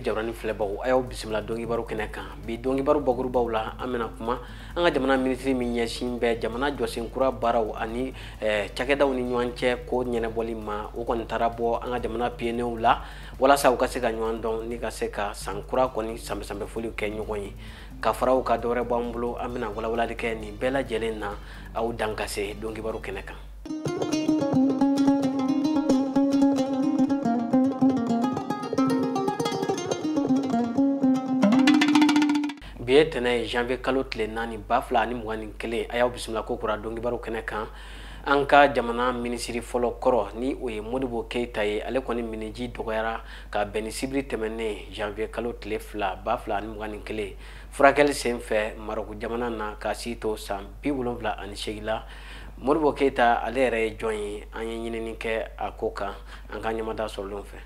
TV jabarani filɛbagaw, a y'aw bisimila donkibaru kɛnɛ kan. Bi donkibaru bakurubaw la, an bɛna kuma an ka jamana minisiri min ɲɛsin bɛ jamana jɔsenkura baaraw ani cakɛdaw ni ɲɔgɔn cɛ ko ɲɛnabɔli ma. O kɔni taara bɔ an ka jamana pionniers la walasa u ka se ka ɲɔgɔn dɔn ni ka se ka san kura kɔni sanbɛ-sanbɛfoliw kɛ ɲɔgɔn ye. Ka fara u ka dɔwɛrɛ bɔ an bolo, an bɛna walawalali kɛ nin bɛɛ lajɛlen na aw dan ka se donkibaru kɛnɛ kan. Bi ye tɛnɛ ye, janvier kalo tile 4 2021. A y'aw bisimila ko kura donkibaru kɛnɛ kan. An ka jamana minisiri fɔlɔ kɔrɔ ni o ye Modibo Keyita ye, ale kɔni miniji dɔgɔyara ka bɛn ni sibiri tɛmɛnen janvier kalo tile 2 2021 furakɛli senfɛ Marɔku jamana na k'a si to san 78 la. Modibo Keyita ale yɛrɛ ye jɔn ye? An ye ɲinini kɛ a ko kan an ka ɲɛmada sɔrɔlenw fɛ.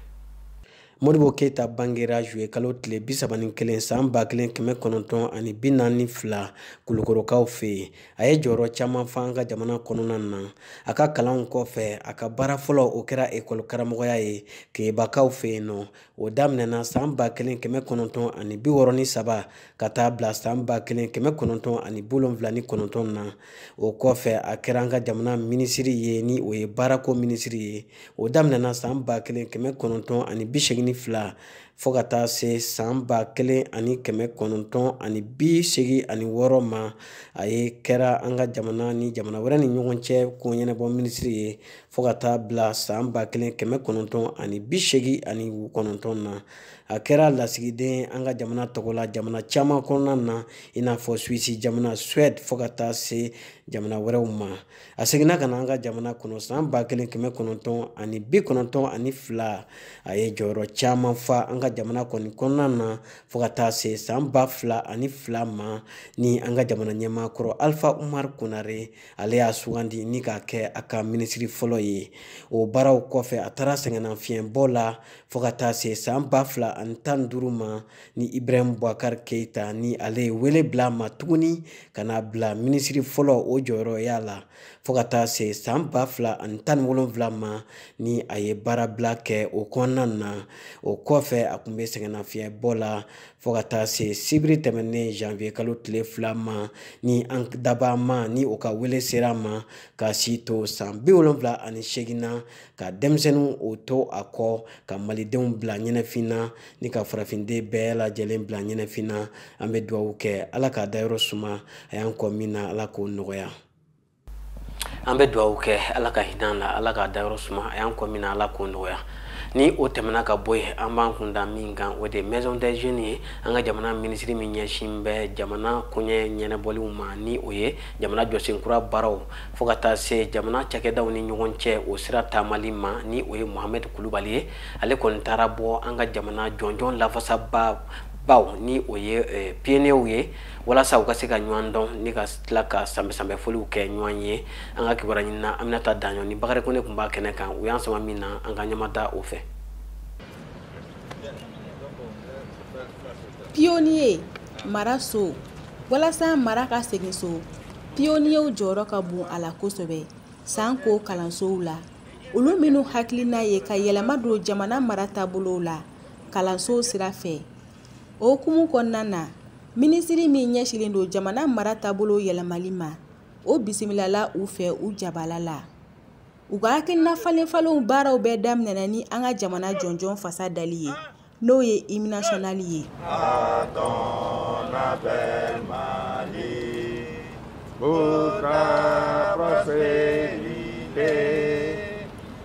Modibo Keyita bangera juillet kalo tile 31 san 1942 Kulukorokaw fɛ yen. A ye jɔyɔrɔ caman fa an ka jamana kɔnɔna na. A ka kalanw kɔfɛ, a ka baara fɔlɔ o kɛra ekɔli karamɔgɔya ye Keyibakaw fɛ yen nɔ. O daminɛna san 1963 ka taa bila san 1979 na. O kɔfɛ, a kɛra an ka jamana minisiri ye ni o ye baarako minisiri ye. O daminɛna san 1982 fo ka taa se san 1986 ma. A ye kɛra an ka jamana ni jamana wɛrɛ ni ɲɔgɔn cɛ ko ɲɛnabɔ minisiri ye fo ka taa bila san 1989 na. A kɛra lasigiden an ka jamana tɔgɔ la jamana caman kɔnɔna na, i n'a fɔ Suisse jamana, Suède, fo ka taa se jamana wɛrɛw ma. A seginna ka na an ka jamana kɔnɔ san 1992. A ye jɔyɔrɔ caman fa an ka jamana kɔni kɔnɔna na fo ka taa se san 2002 ma ni an ka jamana ɲɛmaa kɔrɔ Alpha Umaru Konare ale y'a sugandi ni k'a kɛ a ka minisiri fɔlɔ ye. O baaraw kɔfɛ, a taara sɛgɛnnafiɲɛbɔ la fo ka taa se san 2015 ma ni Ibrahim Boubacar Keita ni ale ye wele bila a ma tuguni ka n'a bila minisiri fɔlɔ o jɔyɔrɔya la fo ka taa se san 2017 ma ni a ye baarabila kɛ o kɔnɔna na. O kɔfɛ, a tun bɛ sɛgɛnnafiɲɛbɔ la fo ka taa se sibiri tɛmɛnen janvier kalo tile 2 ma ni an daba ma ni o ka wele sera a ma ka si to san 78 na, ka denmisɛnninw o to a kɔ, ka malidenw bila ɲɛnɛfin na ni ka farafinden bɛɛ lajɛlen bila ɲɛnɛfin na. An bɛ dugawu kɛ Ala k'a dayɔrɔ suma, a y'an kɔ min na Ala k'o nɔgɔya. An bɛ dugawu kɛ Ala ka hinɛ la, Ala k'a dayɔrɔ suma, a y'an kɔ min na Ala k'o nɔgɔya. Ni o tɛmɛna ka bɔ yen, an b'an kun da min kan, o de ye maison des jeunes ye. An ka jamana minisiri min ɲɛsin bɛ jamana koɲɛ ɲɛnabɔliw ma ni o ye jamana jɔsenkura baaraw fo ka taa se jamana cakɛdaw ni ɲɔgɔn cɛ o sira taamali ma ni o ye Mohamed Kulubali ye, ale kɔni taara bɔ an ka jamana jɔnjɔn lafasaba baw ni o ye pionniers ye walasa u ka se ka ɲɔgɔn dɔn ni ka tila ka sanbɛ-sanbɛfoliw kɛ ɲɔgɔn ye. An ka kibaruya ɲinina Aminata Daɲɔ ni Bakari Kone tun b'a kɛnɛ kan, u y'an sama min na, an ka ɲɛma da o fɛ. Pionnier mara so, walasa mara ka segin so, pionniers jɔyɔrɔ ka bon a la kosɛbɛ. Sanko kalansow la, olu minnu hakilina ye ka yɛlɛma don jamana mara taabolow la kalansow sira fɛ. O hukumu kɔnɔna na, minisiri min ɲɛsinnen don jamana mara taabolo yɛlɛmali ma, o bisimilala u fɛ u jabala la. U ka hakilina falen-falenw baaraw bɛɛ daminɛna ni an ka jamana jɔnjɔn fasa dali ye, n'o ye hymne national ye. À ton appel, Mali, pour ta prospérité,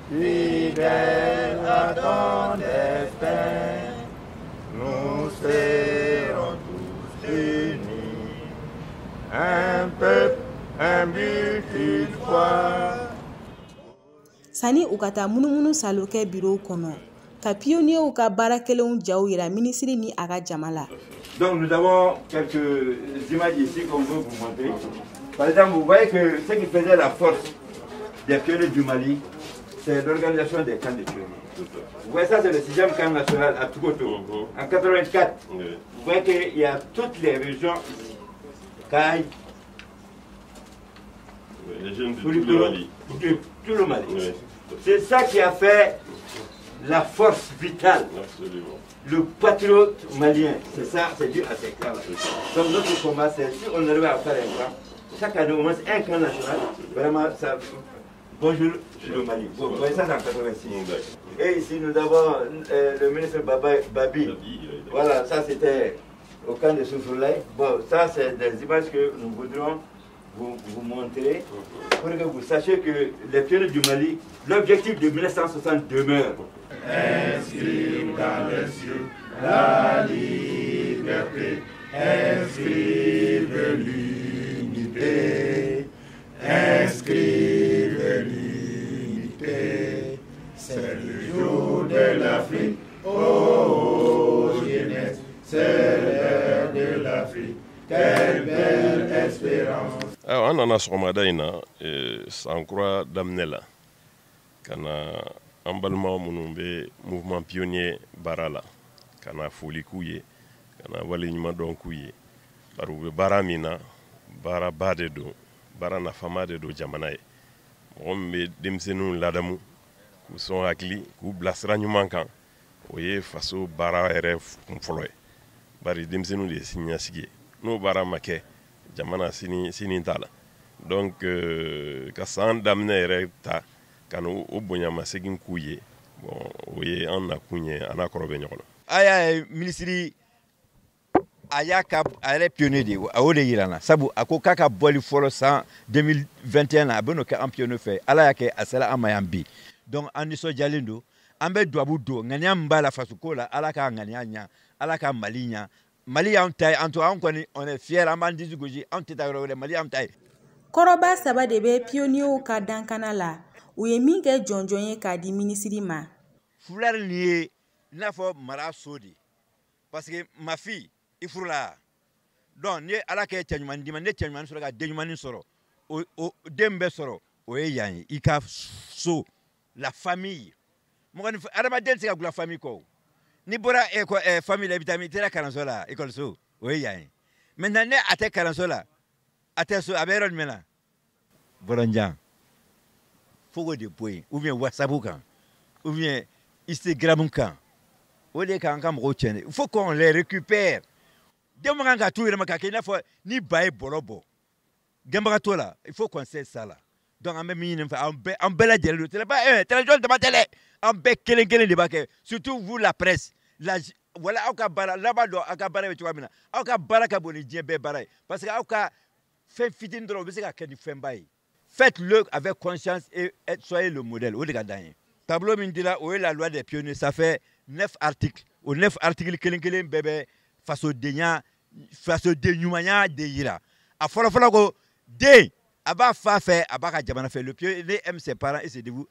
fidèle à ton destin, nous serons tous unis, un peuple, un but, une foi. Sani u ka taa munumunu salo kɛ birow kɔnɔ ka pionniers ka baara kɛlenw jaw yira minisiri ni a ka jama la. Donc nous avons quelques images ici qu'on veut vous montrer. Par exemple, vous voyez que ce qui faisait la force des pionniers du Mali, c'est l'organisation des camps de pionniers. Vous voyez ça, c'est le 6e camp national à Toukoto, en 84. Vous voyez qu'il y a toutes les régions ici. Kayes, les jeunes de tout le Mali. De tout le Mali. C'est ça qui a fait La force vitale. Absolument. Le patriote malien, c'est ça, c'est dû à ces camps-là. Donc notre combat, c'est si on arrive à faire un camp, chaque année au moins un camp national, vraiment, ça. Bonjour le Mali. Vous voyez ça, c'est en 86. Et ici, nous avons le ministre Babi. Voilà, ça c'était au camp de Soufroulaye. Bon, ça c'est des images que nous voudrons vous montrer pour que vous sachiez que les pionniers du Mali, l'objectif de 1960 demeure. Inscrive dans les cieux la liberté, inscrive l'unité, inscrive l'unité. C'est le jour de l'Afrique, oh, oh jeunesse, c'est l'heure de l'Afrique, quelle belle espérance. Ayiwa, an nana sɔgɔmada in na, san kura daminɛ la, ka na an balima minnu bɛ mouvement pionnier baara la, ka na foli k'u ye, ka na waleɲuman dɔn k'u ye, bari u bɛ baara min na, baaraba de don, baara nafama de don jamana ye. Mɔgɔ min bɛ denmisɛnninw ladamu, k'u sɔn hakili, k'u bila sira ɲuman kan, o ye faso baara yɛrɛ kunfɔlɔ ye, bari denmisɛnninw de ye siniɲɛsigi ye. N'o baara ma kɛ, jamana sini sini t'a la. Donc ka san daminɛ yɛrɛ ta ka n'o o bonyamasegin k'u ye, bon, o ye an nakun ye, a n'a kɔrɔ bɛ ɲɔgɔn na. A y'a ye, minisiri a y'a ka a yɛrɛ pionnier de ye, a y'o de yira n na, sabu a ko k'a ka bɔli fɔlɔ san 2021 na, a bɛ n'o kɛ an pionnier fɛ. Ala y'a kɛ a sera an ma yan bi, donc an nisɔndiyalen don. An bɛ dubabu don ŋaniya min b'a la fasoko la, Ala k'a ŋaniya ɲa, Ala ka Mali ɲa. Mali y'anw ta ye, an to an kɔni, on est fier, an b'an disi gosi, anw tɛ taa yɔrɔ wɛrɛ, Mali y'anw ta ye. Kɔrɔba saba de bɛ pionniers ka dankana la, u ye min kɛ jɔnjɔn ye k'a di minisiri ma. Foulard nin ye i n'a fɔ mara so de, parce que ma fille, i furula, donc ni Ala kɛ cɛ ɲuman d'i ma, ne cɛ ɲuman sɔrɔ ka den ɲuman sɔrɔ, o den bɛ sɔrɔ, o ye yan ye, i ka so, la famille. Mɔgɔ ni adamaden tɛ se ka gula famille kɔ o. N'i bɔra famille la, i bɛ taa min? I taara kalanso la, ekɔliso, o ye yan ye. Maintenant ne a tɛ kalanso la, a tɛ so, a bɛ yɔrɔ jumɛn na? Bɔlɔnjan fo k'o de bɔ yen, ou bien WhatsApp kan, ou bien Instagram kan, o de k'an ka mɔgɔw tiɲɛ. Il faut qu'on les récupère. Den man kan ka t'u yɛrɛ ma k'a kɛ i n'a fɔ ni ba ye bɔlɔ bɔ gɛnbaga t'o la. Il faut qu'on cesse ça là. Donc an bɛ min ɲini fɛ, an bɛɛ lajɛlen don, c'est pas télévision dama tɛ dɛ, an bɛɛ kelen kelen de b'a kɛ, surtout vous la presse la. Wala aw ka baara laban dɔn, aw ka baara bɛ cogoya min na, aw ka baara ka bon ni diɲɛ bɛɛ baara ye, parce que aw ka fɛn fitinin dɔrɔn, o bɛ se ka kɛ ni fɛnba ye. Faites-le avec conscience et soyez le modèle. O de ka d'an ye. Tableau min dira, o ye la loi des pionniers, ça fait neuf articles. O neuf articles kelen kelen bɛɛ bɛ fasodenya, fasoden ɲumanya de yira. A fɔlɔ fɔlɔ ko den a b'a fa fɛ, a b'a ka jamana fɛ. Le pionnier aime ses parents et se dévoue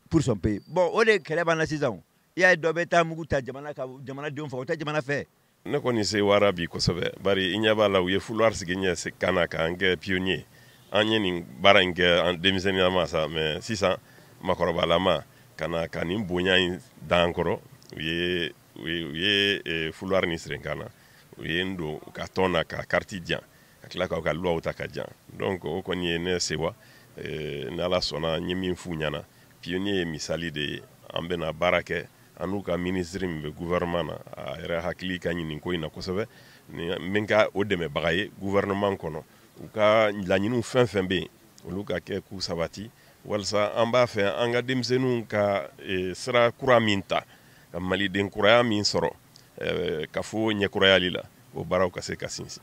pour son pays. Bon, o de kɛlɛ b'an na sisan o. I y'a ye, dɔ bɛ taa mugu ta jamana ka jamanadenw faga, o tɛ jamana fɛ. Ne kɔni sewara bi kosɛbɛ, bari i ɲɛ b'a la, u ye foulard sigi ɲɛ kan na k'an kɛ pionnier. An ye nin baara in kɛ an denmisɛnninya ma sa, mais sisan makɔrɔbalama ka na ka nin bonya in d'an kɔrɔ. U ye foulard nin siri n kan na, u ye n don u ka tɔn na ka carte di yan, ka tila k'aw ka loi ta ka di yan. Donc o kɔni ye ne sewa. Ni Ala sɔnna, n ye min f'u ɲɛna, pionnier ye misali de ye. An bɛna baara kɛ an n'u ka ministre min bɛ gouvernement na, a yɛrɛ hakili ka ɲi nin ko in na kosɛbɛ. Ni n bɛ ka o dɛmɛbaga ye gouvernement kɔnɔ, u ka laɲiniw fɛn fɛn bɛ yen, olu ka kɛ k'u sabati, walasa an b'a fɛ an ka denmisɛnninw ka sira kura min ta, ka maliden kuraya min sɔrɔ, ka fɔ ɲɛkurayali la, o baaraw ka se ka sinsin.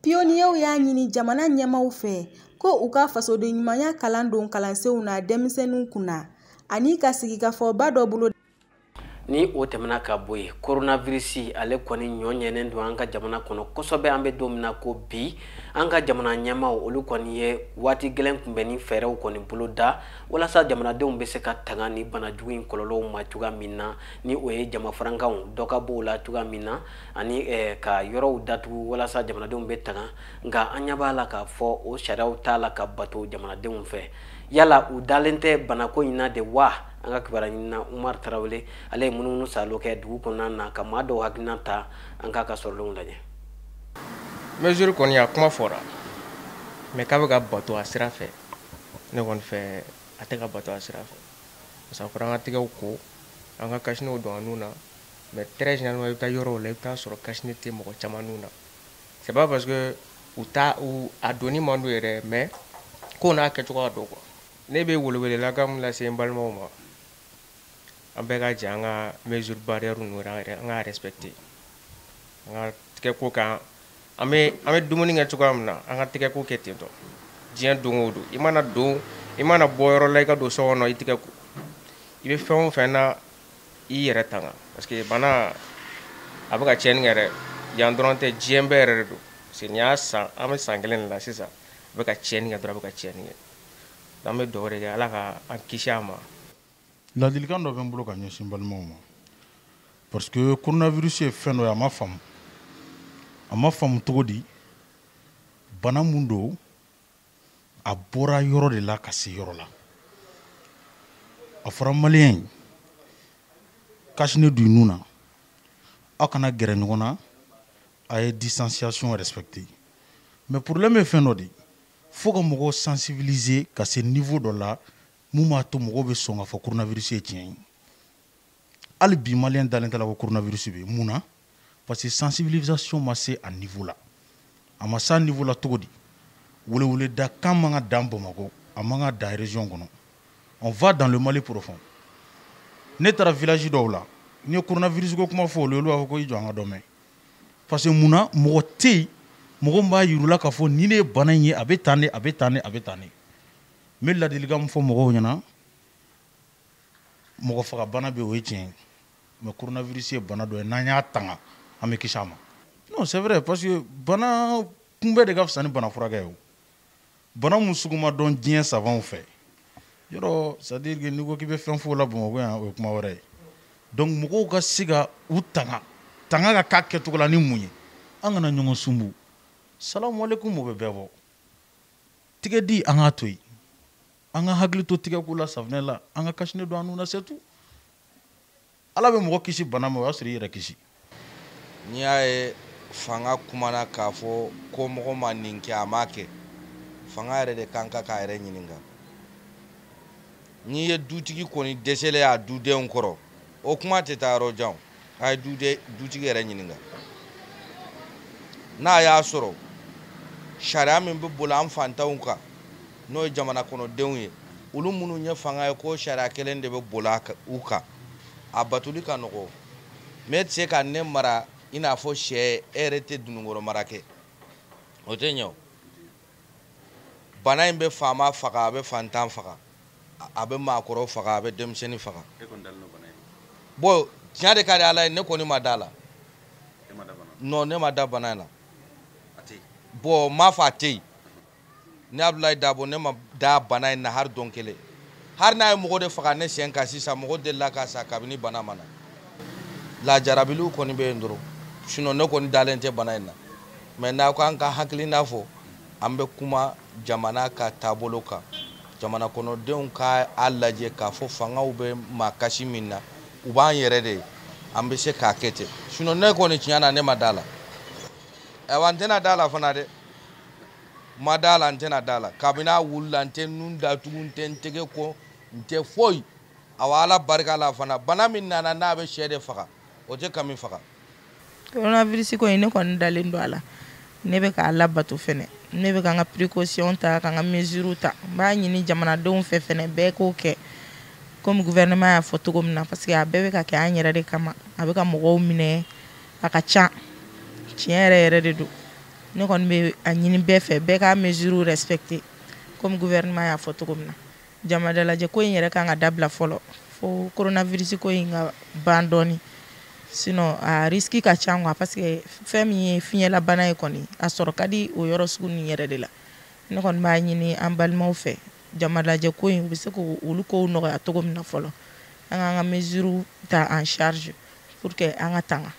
Pionniers y'a ɲini jamana ɲɛmaw fɛ ko u ka fasoden ɲumanya kalan don kalansenw na denmisɛnninw kunna, ani ka sigikafɔba dɔ bolo. Ni o tɛmɛna ka bɔ yen, coronavirus, ale kɔni ɲɔ ɲɛnen don an ka jamana kɔnɔ kosɛbɛ. An bɛ don min na ko bi, an ka jamana ɲɛmaw, olu kɔni ye waati gɛlɛn kunbɛnni fɛɛrɛw kɔni bolo da walasa jamanadenw bɛ se ka tanga ni banajugu in kɔlɔlɔw ma cogoya min na, ni o ye jama farankanw dɔ ka bɔ o la cogoya min na, ani ka yɔrɔw datugu walasa jamanadenw bɛ tanga. Nka an ɲɛ b'a la k'a fɔ o sariyaw t'a la ka bato jamanadenw fɛ. Yala u dalen tɛ banako in na de wa? An ka kibaruya ɲinina Umar Tarawele, ale ye munumunu salo kɛ dugu kɔnɔna na ka maa dɔw hakilina ta. An k'a ka sɔrɔlenw lajɛ. Mesure kɔni, a kuma fɔra, mais k'a bɛ ka bato a sira fɛ, ne kɔni fɛ, a tɛ ka bato a sira fɛ, parce que a fɔra an ka tɛgɛw ko. An ka cache-nez don an nun na, mais très généralement i bɛ taa yɔrɔw la, i bɛ taa sɔrɔ cache-nez tɛ mɔgɔ caman nun na. C'est pas parce que u ta u a donni man d'u yɛrɛ, mais ko n'a kɛcogoya don quoi. Ne bɛ welewelelakan min lase n balimaw ma, an bɛɛ ka jɛ an ka mesure barrière ninnu yɛrɛ, an ka respecter, an ka tigɛ ko kan. An bɛ dumuni kɛ cogoya min na, an ka tigɛ ko kɛ ten tɔ. Diɲɛ don o don, i mana don, i mana bɔ yɔrɔ la, i ka don so kɔnɔ, i tigɛ ko, i bɛ fɛn o fɛn na, i yɛrɛ tanga, parce que bana a bɛ ka tiɲɛni kɛ dɛ. Yan dɔrɔn tɛ, diɲɛ bɛɛ yɛrɛ de don, parce que nin y'a san, an bɛ san kelen de la sisan, a bɛ ka tiɲɛni kɛ dɔrɔn, a bɛ ka tiɲɛni kɛ. An bɛ dugawu de kɛ, Ala ka an kisi a ma. Ladilikan dɔ bɛ n bolo ka ɲɛsin balimaw ma, parce que coronavirus ye fɛn dɔ ye, a ma faamu. A ma faamu cogo di? Bana mun don, a bɔra yɔrɔ de la ka se yɔrɔ la. A fɔra maliyɛn ye, cache-nez don i nun na, aw kana gɛrɛ ɲɔgɔn na, a ye distanciation respecter. Mais problème ye fɛn dɔ de ye, fo ka mɔgɔw sensibiliser ka se niveau dɔ la mun b'a to mɔgɔw bɛ sɔn k'a fɔ coronavirus ye tiɲɛ ye. Hali bi, maliyɛn dalen t'a la ko coronavirus bɛ yen. Mun na? Parce que sensibilisation ma se a niveau la. A ma se a niveau la cogo di? Weleweleda kan man ka dan Bamakɔ, a man ka dan région kɔnɔ. On va dans le Mali profond. Ne taara village dɔw la, n'i ye coronavirus ko kuma fɔ olu ye, olu b'a fɔ ko i jɔ, an ka dɔ mɛn. Parce que mun na? Mɔgɔ tɛ yen, mɔgɔ min b'a yir'u la k'a fɔ nin de ye bana in ye, a bɛ tan de, a bɛ tan de, a bɛ tan de. N bɛ ladilikan min fɔ mɔgɔw ɲɛna, mɔgɔ faga bana bɛ yen, o ye tiɲɛ ye, mais coronavirus ye bana dɔ ye, n'an y'a tanga, an bɛ kisi a ma. Non, c'est vrai, parce que bana kunbɛ de ka fisa ni bana furakɛ ye. O bana mun sugu ma dɔn diɲɛ savants fɛ yɔrɔ, c'est à dire que n'i ko k'i bɛ fɛn fɔ o la Bamakɔ yan, o ye kuma wɛrɛ ye. Donc mɔgɔw ka se ka u tanga, tanga ka k'a kɛcogo la ni mun ye? An kana ɲɔgɔn sunbu, salamu aleykum, o bɛ bɛɛ bɔ. Tigɛ di, an k'a to yen, an ka hakili to tigɛko la, safunɛ la, an ka cache-nez don an nun na, c'est tout. Ala bɛ mɔgɔ kisi bana ma, o y'a sɔrɔ i yɛrɛ kisi. N'i y'a ye fanga kumana k'a fɔ ko mɔgɔ ma nin kɛ, a m'a kɛ, fanga yɛrɛ de kan ka k'a yɛrɛ ɲininka. N'i ye dutigi kɔni dɛsɛlen a dudenw kɔrɔ, o kuma tɛ taa yɔrɔ jan. A ye dutigi yɛrɛ ɲininka n'a y'a sɔrɔ sariya min bɛ boli an fantanw kan, n'o ye jamana kɔnɔdenw ye, olu minnu ye fanga ye, ko sariya kelen de bɛ boli u kan, a batoli ka nɔgɔ. Mɛ e tɛ se ka ne mara i n'a fɔ sɛ, e yɛrɛ tɛ dununkɔrɔ mara kɛ, o tɛ ɲɛ. O bana in bɛ faama faga, a bɛ fantan faga, a bɛ maakɔrɔ faga, a bɛ denmisɛnnin faga. Bon, tiɲɛ de ka di Ala ye, ne kɔni ma da la. Non, ne ma da bana in na. Bon, n m'a fɔ a tɛ yen. Ne Abdoulaye Dabo, ne ma da bana in na hali don kelen. Hali n'a ye mɔgɔ de faga ne sen kan sisan, mɔgɔ delila ka sa kabini bana ma na. Lajarabiliw kɔni bɛ yen dɔrɔn, sinon ne kɔni dalen tɛ bana in na. Mais n'a ko an ka hakilina fɔ, an bɛ kuma jamana ka taabolo kan, jamana kɔnɔdenw ka a lajɛ k'a fɔ fangaw bɛ maa kasi min na, u b'an yɛrɛ de ye, an bɛ se k'a kɛ ten. Sinon ne kɔni, tiɲɛ na, ne ma da la. Ayiwa, n tɛna da la fana dɛ, ma da la, n tɛna da la. Kabini a wulila, n tɛ nun datugu, n tɛ n tɛgɛ ko, n tɛ foyi. Awa, Ala barika la fana, bana min nana n'a bɛ sɛ de faga, o tɛ kami faga. Coronavirus ko in, ne kɔni dalen don a la. Ne bɛ k'a labato fɛnɛ, ne bɛ ka n ka précaution ta, ka n ka mesure ta. N b'a ɲini jamanadenw fɛ fɛnɛ, bɛɛ k'o kɛ komi gouvernement y'a fɔ cogo min na, parce que a bɛɛ bɛ ka kɛ an yɛrɛ de kama. A bɛ ka mɔgɔw minɛ, a ka ca, tiɲɛ yɛrɛ yɛrɛ de don. Ne kɔni bɛ a ɲini bɛɛ fɛ, bɛɛ k'a mesure respecter komi gouvernement y'a fɔ cogo min na. Jamadalajɛ ko in yɛrɛ kan ka dabila fɔlɔ, fo coronavirus ko in ka ban dɔɔni, sinon a risque ka ca quoi, parce que fɛn min ye fiɲɛlabana ye kɔni, a sɔrɔ ka di o yɔrɔ sugu nin yɛrɛ de la. Ne kɔni b'a ɲini an balimaw fɛ, jamalajɛ ko in, u bɛ se k'olu kow nɔgɔya cogo min na fɔlɔ, an k'an ka mesure ta en charge pour que an ka tanga.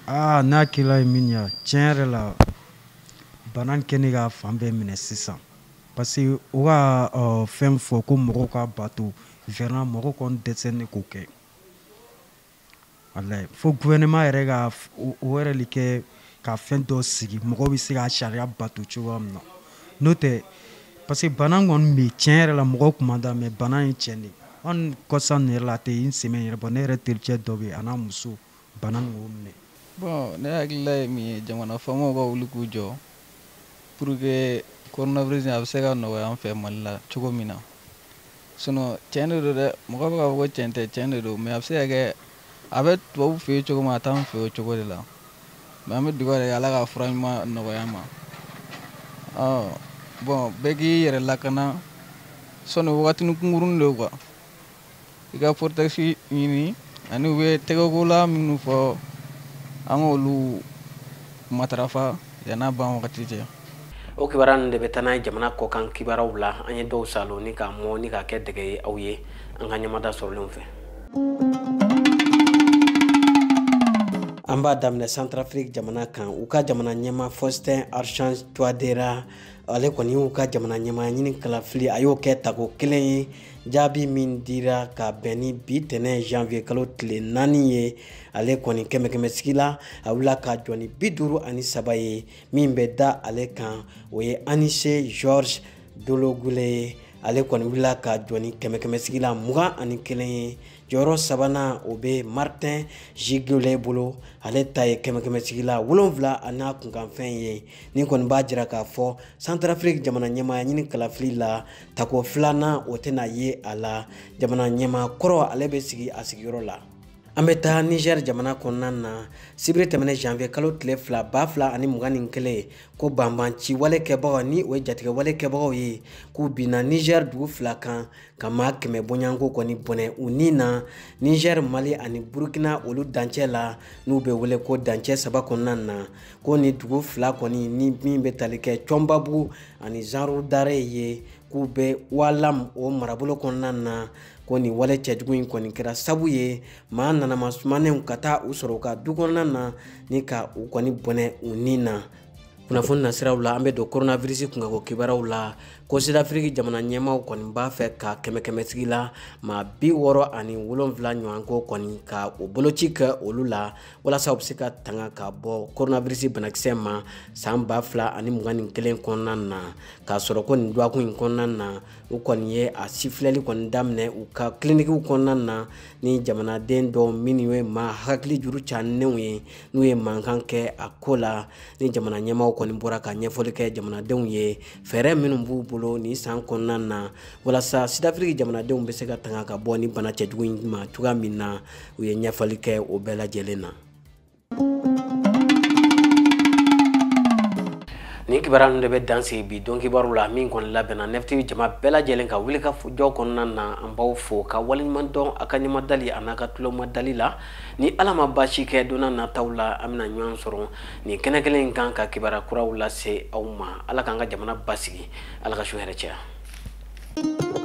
Aa, ne hakilila ye min ye, tiɲɛ yɛrɛ la, bana in kɛlen ka fan bɛɛ minɛ sisan, parce que u ka fɛn fɔ ko mɔgɔw ka bato, vraiment mɔgɔw kɔni dɛsɛlen k'o kɛ. Walayi, fo gouvernement yɛrɛ ka o yɛrɛ de kɛ ka fɛn dɔ sigi, mɔgɔw bɛ se ka sariya bato cogoya min na. N'o tɛ, parce que bana kɔni bɛ yen, tiɲɛ yɛrɛ la, mɔgɔw kun man da, mais bana ye tiɲɛ de ye. An kɔsa nin yɛrɛ la, a tɛ une semaine yɛrɛ bɔ, ne yɛrɛ tericɛ dɔ bɛ yen, a n'a muso, bana nin y'o minɛ. Bon, ne hakilila ye min ye, jamana faamaw ka wuli k'u jɔ pour que coronavirus a bɛ se ka nɔgɔya an fɛ Mali la cogo min na. Sinon tiɲɛ de don dɛ, mɔgɔ bɛ k'a fɔ ko tiɲɛ tɛ, tiɲɛ de don, mais a bɛ se ka kɛ a bɛ tubabu fɛ yen cogo min, a t'an fɛ o cogo de la. Mais an bɛ dugawu de kɛ Ala ka fura ɲuman nɔgɔya an ma. Bon, bɛɛ k'i yɛrɛ lakana sɔnni wagatinin kunkurunin de quoi. I ka protection ɲini ani u bɛ tɛgɛkola minnu fɔ, an k'olu matarafa yann'a ban wagati cɛ. O kibaruya ninnu de bɛ taa n'a ye jamana kɔkan kibaruyaw la. An ye dɔw salo ni k'a mɔ ni k'a kɛ dɛgɛ ye aw ye an ka ɲɛmada sɔrɔlenw fɛ. An b'a daminɛ Centrafrique jamana kan. U ka jamana ɲɛmaa Faustin Archange Touadéra, ale kɔni y'u ka jamana ɲɛmaa ɲini kalafili, a y'o kɛ tako kelen ye. Jaabi min dira ka bɛn ni bi tɛnɛn janvier kalo tile 4 ye, ale kɔni 100 sigi la, a wulila ka jɔ ni 53 ye. Min bɛ da ale kan, o ye Anise Georges Dologule ye. Ale kɔni wulila ka jɔ ni 100 sigi la 21 ye. Jɔyɔrɔ sabanan, o bɛ Martin Ziguélé bolo, ale ta ye 100 sigi la 7 a n'a kunkanfɛn ye. Nin kɔni b'a jira k'a fɔ Centrafrique jamana ɲɛmaaya ɲini kalafili la, tako filanan o tɛna ye a la. Jamana ɲɛmaa kɔrɔ, ale bɛ sigi a sigiyɔrɔ la. An bɛ taa Niger jamana kɔnɔna na. Sibiri tɛmɛnen janvier kalo tile 2 2021, ko banbanci wale kɛbagaw ni o ye jatigɛ wale kɛbagaw ye, k'u binna Niger dugu 2 kan ka maa 100 bɔɲɔgɔnko kɔni bɔnɛ u ni na. Niger, Mali ani Burkina, olu dancɛ la, n'u bɛ wele ko dancɛ 3 kɔnɔna na, ko ni dugu 2 kɔni ni min bɛ tali kɛ Cɔnbabugu ani Zanrudare ye, k'u bɛ Walam o marabolo kɔnɔna na. Ko nin wale cɛjugu in kɔni kɛra sabu ye maa nanama sumanenw ka taa u sɔrɔ u ka du kɔnɔna na ni ka u kɔni bɔnɛ u ni na. Kunnafoni nasiraw la, an bɛ don coronavirus kunkanko kibaruyaw la. Ko Sud-Afrique jamana ɲɛmaaw kɔni b'a fɛ ka 100 sigi la maa 67 ɲɔgɔnko kɔni ka o boloci kɛ olu la, walasa u bɛ se ka tanga ka bɔ coronavirus banakisɛ ma san 2021 kɔnɔna na. K'a sɔrɔ ko nin dɔgɔkun in kɔnɔna na, u kɔni ye a sifilɛli kɔni daminɛ u ka kilinikiw kɔnɔna na ni jamanaden dɔw minnu ye maa hakili juru canenw ye, n'u ye mankan kɛ a ko la. Ni jamana ɲɛmaaw kɔni bɔra ka ɲɛfɔli kɛ jamanadenw ye fɛɛrɛ minnu b'u bolo nin san kɔnɔna na, walasa Sud-Afrique jamanadenw bɛ se ka tanga ka bɔ ni bana cɛjugu in ma cogoya min na, u ye ɲɛfɔli kɛ o bɛɛ lajɛlen na. Nin kibaruya ninnu de bɛ dan sigi bi don kibaru la, min kɔni labɛnna 9TV jama bɛɛ lajɛlen ka wuli ka jɔ kɔnɔna na. An b'aw fo ka waleɲuman dɔn a ka ɲɛmadali a n'a ka tulomadali la. Ni Ala ma baasi kɛ, don n'a nataw la an bɛna ɲɔgɔn sɔrɔ nin kɛnɛ kelen in kan ka kibaruya kuraw lase aw ma. Ala k'an ka jamana basigi, Ala ka su hɛrɛ caya.